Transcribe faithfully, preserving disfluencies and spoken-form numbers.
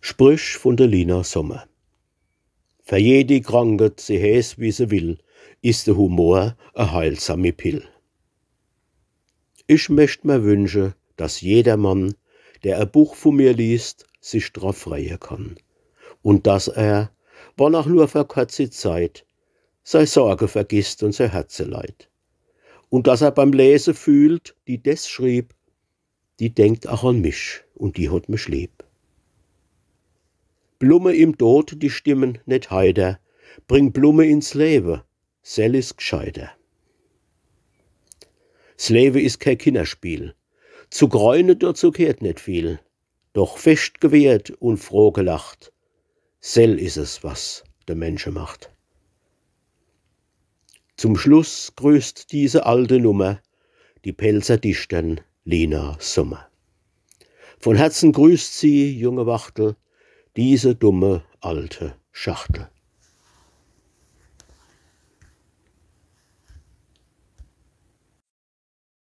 Sprüch vun de Lina Sommer. Fer jedi Krankheit, se heeß, wie se will, is de Humor e heilsami Pill. Ich möcht mer wünsche, dass jedermann, der e Buch vun mir liest, sich dra freie kann. Un dass er, wann ach nur fer korzi Zeit, sei Sorge vergisst un sei Herzeleid. Un dass er beim Lese fühlt, die des schrieb, die denkt ach an mich un die hot mich lieb. Blumme im Tod, die stimmen net heiter, bring Blumme ins Lewe, sell is gscheiter. S Lewe is kee Kinnerspiel, zu greine, dozu gheert net viel, doch fescht gewehrt un froh gelacht, sell is es, was de Mensche macht. Zum Schluss grüßt diese alte Nummer die Pälzer Dichtern Lina Sommer. Von Herzen grüßt sie, junge Wachtel, diese dumme alte Schachtel.